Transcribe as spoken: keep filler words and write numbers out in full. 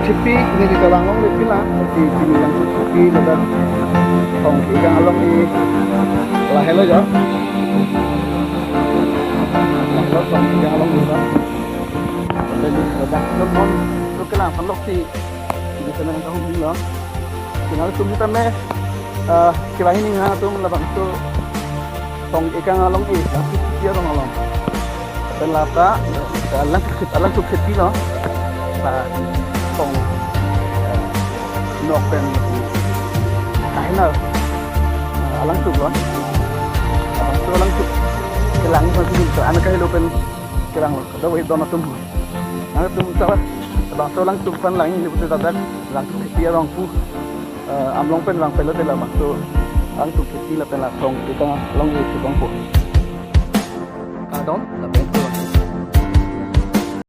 Sipi, neli ta vang longle pila, si pini nangtum sipi ladak Thong Kekang along-e lahelo jo. Lahelo Thong Kekang along-e lo. Ladak non, non, lo kelang aphan lok si, ini sana nangkahumlo. Tinggal tum kita me, eh, kira ini nang tum labangso Thong Kekang along-e, Langthuk Kheti arong along. Pen lata, eh, Langthuk Kheti, Langthuk Kheti lo. Nah, Thong, eh, nok pen, eh, kahinar, eh, alangthuk lo. Alangthuk, alangthuk. Kelang masih gitu, anak kahelo pen kelang lo. Kada wahid don atum. Nangtum ta, labangso Langthuk aphan lang-i pute ladak, Langthuk Kheti arong pu. Eh, Amlong pen vang pelo de labangso Langthuk Kheti lapen la Thong Kekang along-e chepangpo. Kadon, lapen